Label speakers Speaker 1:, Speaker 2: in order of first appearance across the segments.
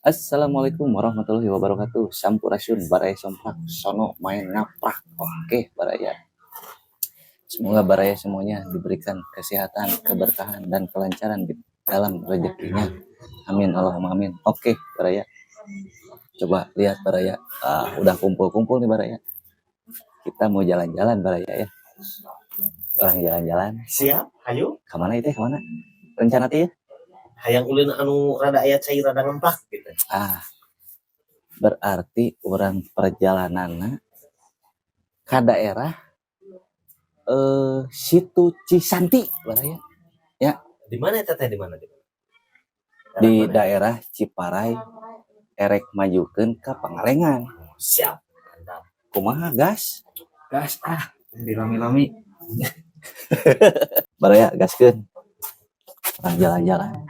Speaker 1: Assalamualaikum warahmatullahi wabarakatuh. Sampurasun, baraya somplak, sono main ngaprak. Oke, baraya. Semoga baraya semuanya diberikan kesehatan, keberkahan, dan kelancaran di dalam rezekinya. Amin, Allahumma amin. Oke, baraya. Coba lihat, baraya. Ah, udah kumpul-kumpul nih, baraya. Kita mau jalan-jalan, baraya, ya. Urang jalan-jalan.
Speaker 2: Siap, ayo.
Speaker 1: Kemana itu ya, kemana? Rencana teh ya?
Speaker 2: Hayang ulin anu rada aya cai, rada ngemplak gitu.
Speaker 1: Ah, berarti urang perjalanan ke daerah Situ Cisanti, baraya.
Speaker 2: Di mana eta teh, di mana? Di mana?
Speaker 1: Di
Speaker 2: Daerah mana?
Speaker 1: daerah Ciparai erek majukeun ka Pangalengan.
Speaker 2: Oh, siap. Mantap.
Speaker 1: Kumaha, gas?
Speaker 3: Gas ah, dilami-lami.
Speaker 1: Baraya, gaskeun. Urang jalan-jalan.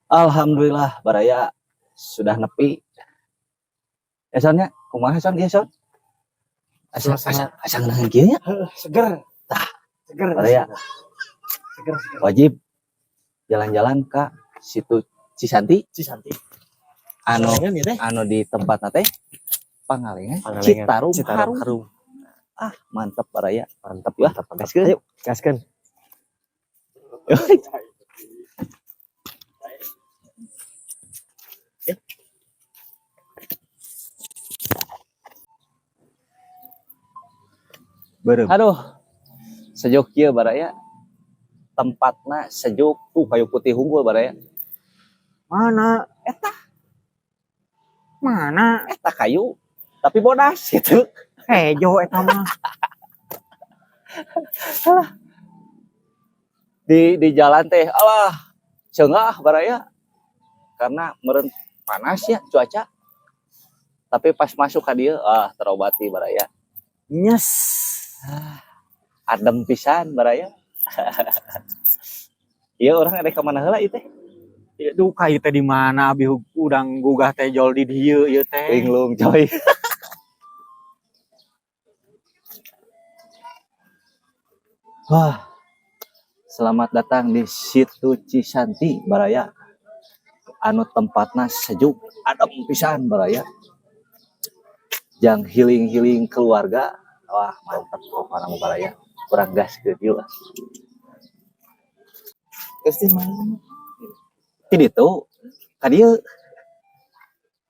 Speaker 1: Alhamdulillah baraya sudah nepi. Ya Son nya, kumaha Son ieu Son? Asa asa asa ngeunaheun kieu nya.
Speaker 3: Seger. Tah, seger.
Speaker 1: Baraya
Speaker 3: Seger, seger.
Speaker 1: Wajib jalan-jalan ke situ Cisanti.
Speaker 2: Cisanti.
Speaker 1: Anu
Speaker 2: Pangalengan ya teh.
Speaker 1: Anu di tempat teh Pangalengan.
Speaker 2: Pangalengan.
Speaker 1: Citarum,
Speaker 2: Citarum
Speaker 1: Harum.
Speaker 2: Harum.
Speaker 1: Ah, mantep baraya.
Speaker 2: Mantap,
Speaker 1: Wah,
Speaker 2: mantap, mantap.
Speaker 1: Gaskeun.
Speaker 2: Ayo, gaskeun.
Speaker 3: Beureum.
Speaker 1: Aduh. Sejuk kieu baraya. Tempatna sejuk tuh, kayu putih hungkul baraya.
Speaker 3: Mana?
Speaker 1: Eta.
Speaker 3: Mana?
Speaker 1: Eta kayu tapi bodas gitu.
Speaker 3: Hejo eta mah.
Speaker 1: Di jalan teh alah ceungah baraya, karena meren panas ya cuaca, tapi pas masuk ka dieu ah terobati baraya.
Speaker 3: Nyes.
Speaker 1: Adem pisan baraya. Iya, urang ada ka mana heula ieu teh?
Speaker 3: Duh, kayu teh di mana abi udang gugah teh jol di dieu ieu teh.
Speaker 1: Linglung coy. Wah, selamat datang di Situ Cisanti baraya, anu tempatna sejuk adem pisan baraya, jang healing-healing keluarga. Wah, mantap pokoknya mah baraya. Kurang gas ke dieu lah.
Speaker 3: Geus di mana?
Speaker 1: Ti ditu ka dieu.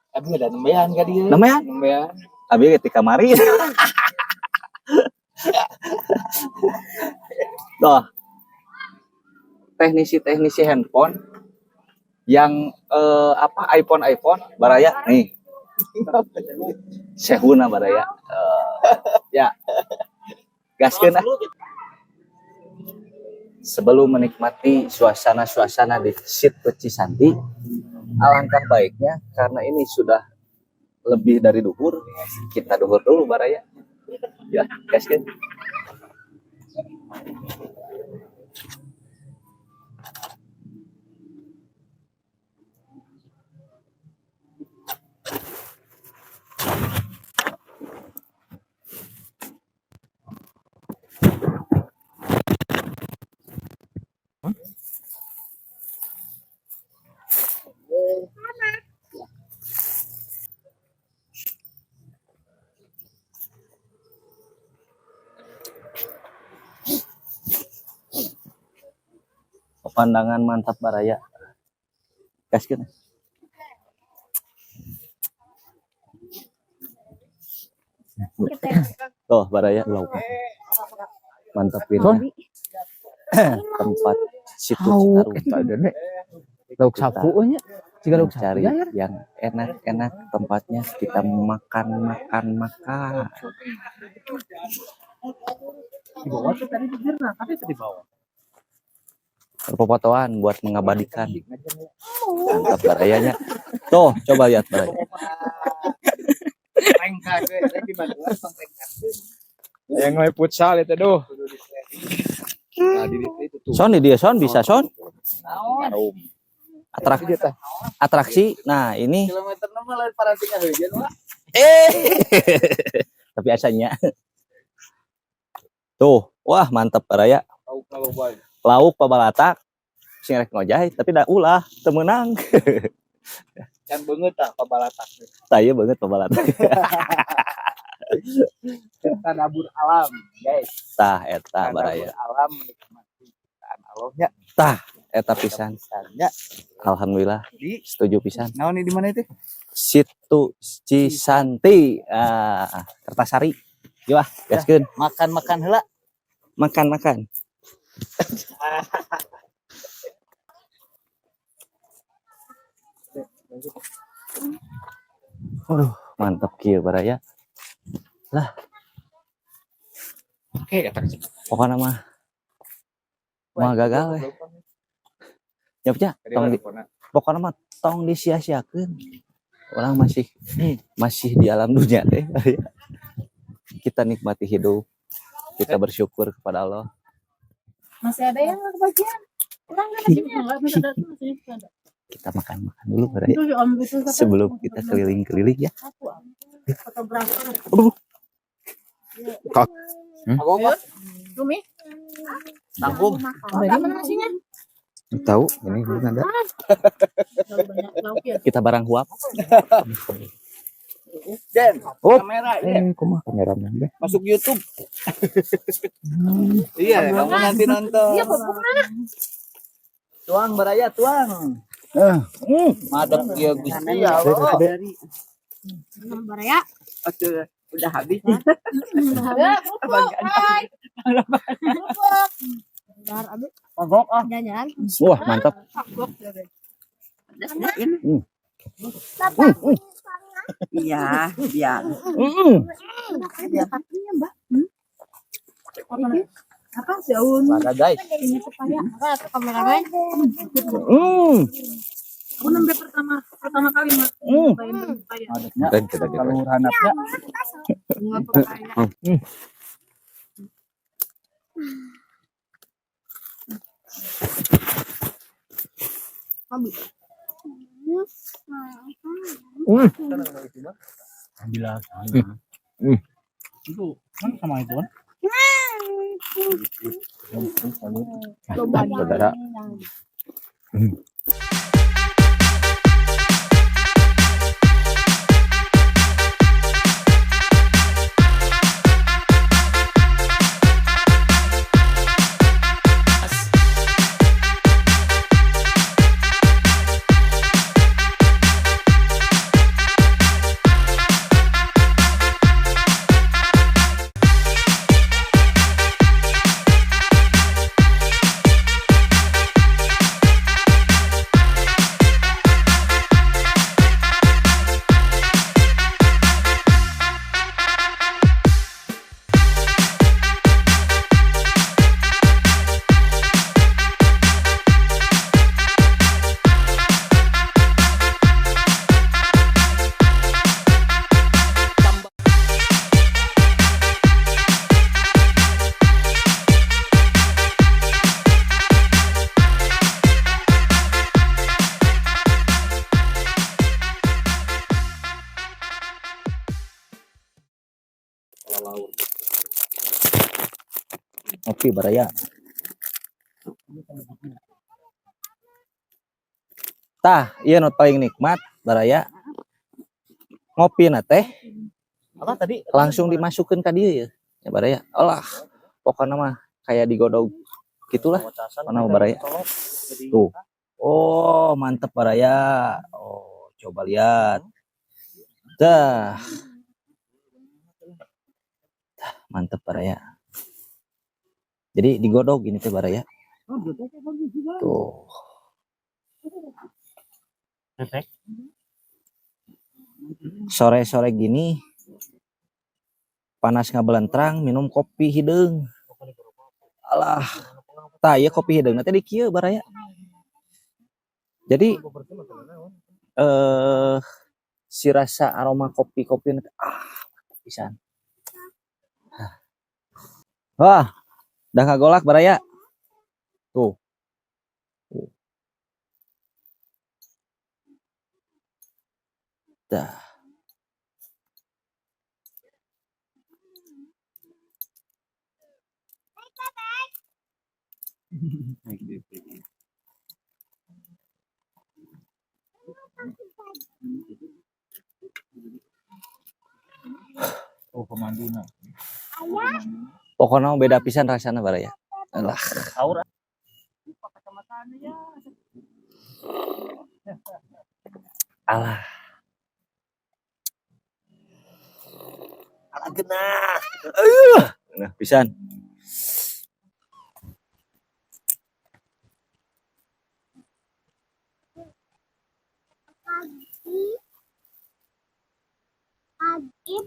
Speaker 3: Abi ada nembean ka dieu.
Speaker 1: Nembean?
Speaker 3: Nembean.
Speaker 1: Abi ge ti kamari. Tuh, teknisi-teknisi handphone yang apa iPhone iPhone baraya nih. Sehuna baraya. Ya. Gaskeun ah. Sebelum menikmati suasana-suasana di Situ Cisanti, alangkah baiknya karena ini sudah lebih dari duhur, kita duhur dulu baraya. Ya, gaskeun. Pemandangan mantap baraya. Gaskeun. Tuh baraya lauk. Mantap ini. Tempat Situ
Speaker 3: Hauk
Speaker 1: Citarum.
Speaker 3: eta deh. Lauk sapu nya. Siga lauk sapu
Speaker 1: Cari
Speaker 3: ya.
Speaker 1: yang enak-enak tempatnya, kita makan makan makan.
Speaker 3: Di bawah tuh tadi di tapi tadi bawah.
Speaker 1: Perfotoan buat mengabadikan. Mantap barayanya. Tuh, coba lihat baraya.
Speaker 3: Yang main futsal itu duh.
Speaker 1: Son di dia son bisa son. Atraksi. Nah, ini
Speaker 3: Kilometer nama lain parantinga hujan wah.
Speaker 1: Tapi asanya. Tuh, wah mantap baraya.
Speaker 3: Lauk loba.
Speaker 1: Lauk pabalatak. Sing rek ngojay tapi dah ulah teu meunang.
Speaker 3: Can beungeut tah pabalatak.
Speaker 1: Saya banget pabalatak.
Speaker 3: Tadabur alam, guys.
Speaker 1: Tah eta
Speaker 3: Tadabur
Speaker 1: baraya.
Speaker 3: alam menikmati ciptaan Allahnya.
Speaker 1: Eta pisan.
Speaker 3: Pisannya
Speaker 1: Alhamdulillah
Speaker 3: di
Speaker 1: setuju pisan.
Speaker 3: naon di mana itu?
Speaker 1: Situ Cisanti, ah, Kertasari. Yuk ah, gaskeun.
Speaker 3: Makan-makan heula.
Speaker 1: Makan-makan. Waduh, mantap kieu baraya. Lah.
Speaker 3: Oke, kata
Speaker 1: Pokoknya mah mah gagal we. Nyapnya tong di, pokoknya mah tong disia-siakeun. Orang masih masih di alam dunia teh. Kita nikmati hidup. Kita bersyukur kepada Allah.
Speaker 4: Masih ada yang nggak kebagian? Kurang nggak nasinya? Masih ada, masih ada.
Speaker 1: Kita makan-makan dulu, Baraya, sebelum kita keliling-keliling ya. Aduh.
Speaker 4: Rumi,
Speaker 2: Tanggung.
Speaker 4: mana nasinya?
Speaker 1: Tahu, ini belum ada.
Speaker 4: Terlalu banyak lauk ya.
Speaker 1: Kita barang huap.
Speaker 5: Den,
Speaker 1: Oh.
Speaker 5: kamera ya.
Speaker 1: Eh, kumaha kameramen deh.
Speaker 5: Masuk YouTube. Iya, kamu nanti nonton.
Speaker 4: Iya, kok mana?
Speaker 5: Tuang baraya tuang.
Speaker 1: Ah,
Speaker 5: Madep ya Gusti ya Allah.
Speaker 4: Baraya.
Speaker 6: Udah habis.
Speaker 4: Ya, kerupuk. Hai. Kerupuk. Bentar, abi.
Speaker 5: Mabok ah.
Speaker 4: Jalan-jalan.
Speaker 1: Wah, mantap.
Speaker 4: Mabok.
Speaker 1: Hmm. Hmm.
Speaker 6: Iya, biar.
Speaker 4: Kakinya, Mbak. Apa daun?
Speaker 5: Ada guys.
Speaker 4: Ini pepaya. Apa kameramen?
Speaker 1: Hmm.
Speaker 4: Aku nembe pertama pertama kali Mas. Nyobain pepaya.
Speaker 5: Madepnya
Speaker 1: Dan kita gitu.
Speaker 5: kalau hanapnya
Speaker 4: Bunga pepaya. Abi.
Speaker 3: Bila itu kan sama itu kan.
Speaker 1: Mantap, saudara. Ngopi baraya. Tah, iya nu paling nikmat baraya. Ngopi na teh
Speaker 2: Apa tadi?
Speaker 1: langsung dimasukkan ke dia ya. Ya baraya. Alah, pokoknya mah kayak digodog gitulah. Mana baraya? Tuh. Oh, mantep baraya. Oh, coba lihat. Dah. Dah, mantep baraya. Jadi digodog ini teh baraya. Tuh. Sore-sore gini panas ngabelentrang minum kopi hideung. Alah, tah ieu kopi hideung teh di kieu baraya. Jadi si rasa aroma kopi-kopi nanti mantap pisan. Wah, dah ngagolak baraya. Tuh. Tuh. Dah.
Speaker 3: Oh, pemanduna.
Speaker 1: Pokoknya beda pisan rasana baraya. Alah.
Speaker 2: Aura.
Speaker 1: Alah.
Speaker 2: Alah genah.
Speaker 1: Nah, pisan.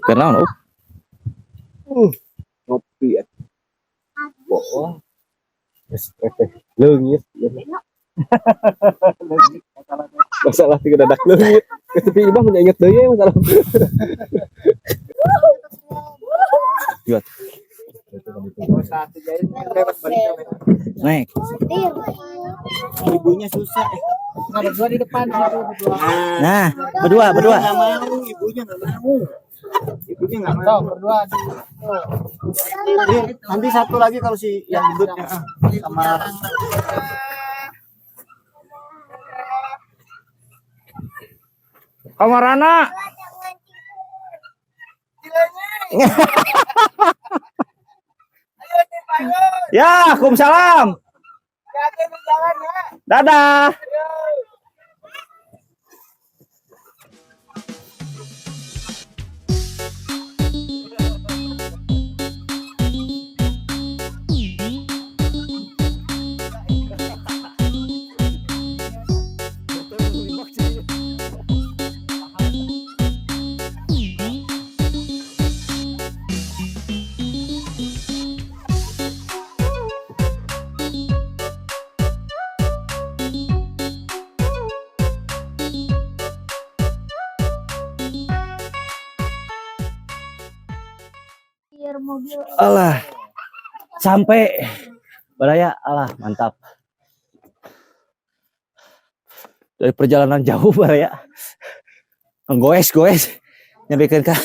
Speaker 1: Kenal, Up? Ngopi ya. Bohong. Teh leungit. Masalah tiga dadak leungit. Tapi ibah mah inget deui ya masalah. Lihat. Naik.
Speaker 5: Ibunya susah.
Speaker 4: Nah, berdua di depan gitu, berdua.
Speaker 1: Nah, berdua, berdua.
Speaker 5: Nggak mau, ibunya nggak mau. Ibunya nggak mau.
Speaker 4: Tuh, berdua di.
Speaker 5: Iya, nanti satu lagi kalau si yang gendutnya sama
Speaker 3: Kamarana.
Speaker 1: Ya, salam. Dadah. Alah. Sampai Baraya, alah mantap. Dari perjalanan jauh Baraya. Goes-goes nyampekeun ka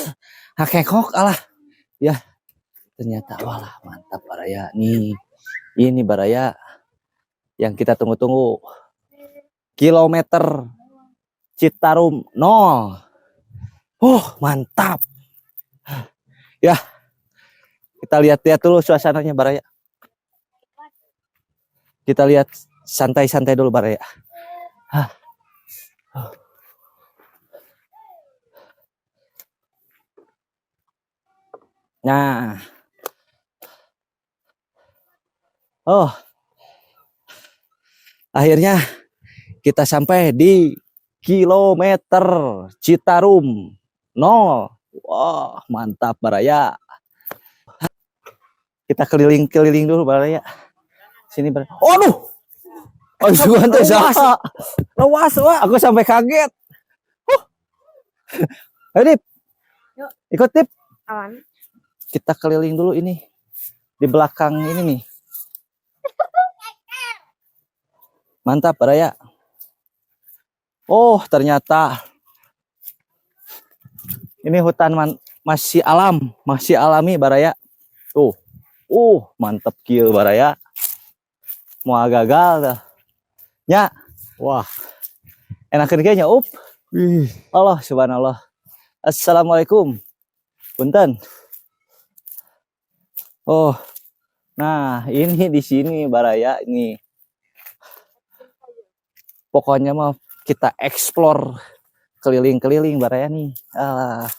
Speaker 1: Hakekok alah. Ya. Ternyata walah mantap Baraya nih. Ini Baraya yang kita tunggu-tunggu. Kilometer Citarum 0. Mantap. Ya. Kita lihat-lihat dulu suasananya Baraya. Kita lihat santai-santai dulu Baraya. Hah. Nah. Oh. Akhirnya kita sampai di kilometer Citarum 0. Wah, mantap Baraya. Kita keliling-keliling dulu Baraya. Sini Baraya. Aduh. Oh, sugan teh saha?
Speaker 3: Lewas, wah.
Speaker 1: Aku sampai kaget. Huh. Ayo, Dip.
Speaker 4: Yuk.
Speaker 1: Ikut, Dip.
Speaker 4: Awan.
Speaker 1: Kita keliling dulu ini. Di belakang ini nih. Mantap, Baraya. Oh, ternyata ini hutan masih alam, masih alami Baraya. Tuh. Mantep kieu Baraya. Mau gagal dah. Ya.
Speaker 3: Wah.
Speaker 1: Enakeun kayaknya, up.
Speaker 3: Wih.
Speaker 1: Allah subhanallah. Assalamualaikum. Punten. Oh. Nah, ini di sini Baraya ini. Pokoknya mah kita explore keliling-keliling Baraya nih. Alah.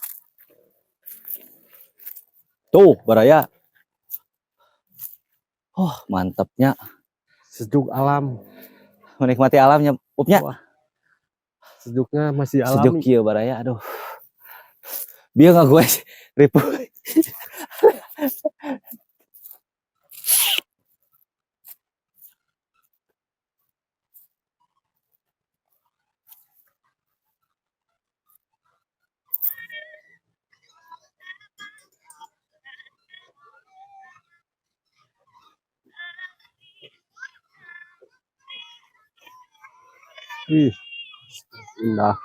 Speaker 1: Tuh, Baraya. Oh, mantapnya.
Speaker 3: Sejuk alam.
Speaker 1: Menikmati alamnya, upnya.
Speaker 3: Wah, sejuknya masih alami.
Speaker 1: Sejuk kieu Baraya, aduh. Biar nggak gue ribu.
Speaker 3: Ih, indah.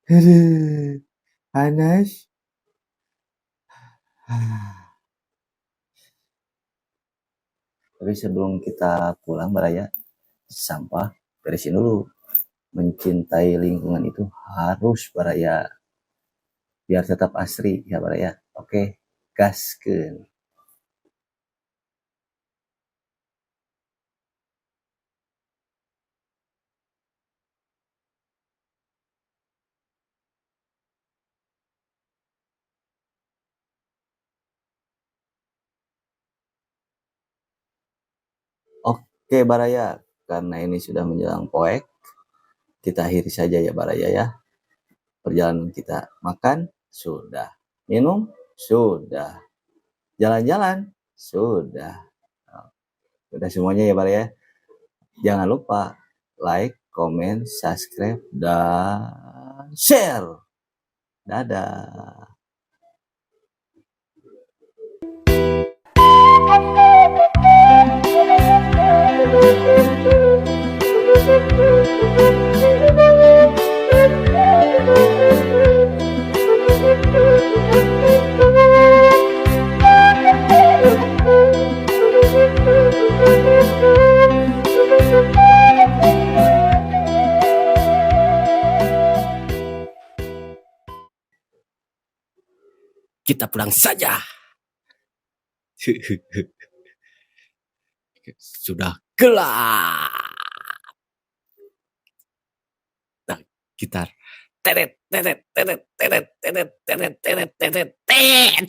Speaker 7: Aduh, panas.
Speaker 1: Tapi sebelum kita pulang Baraya, sampah beresin dulu. Mencintai lingkungan itu harus Baraya, biar tetap asri ya Baraya. Oke, gaskeun. Oke Baraya, karena ini sudah menjelang poek, kita akhiri saja ya Baraya ya. Perjalanan kita makan sudah, minum sudah, jalan-jalan sudah. Sudah semuanya ya Baraya. Jangan lupa like, Komen, subscribe, dan share. Dadah.
Speaker 2: Kita pulang saja. Sudah gelap. Nah, gitar. Teret, teret, teret, teret, teret, teret, teret, teret, teret.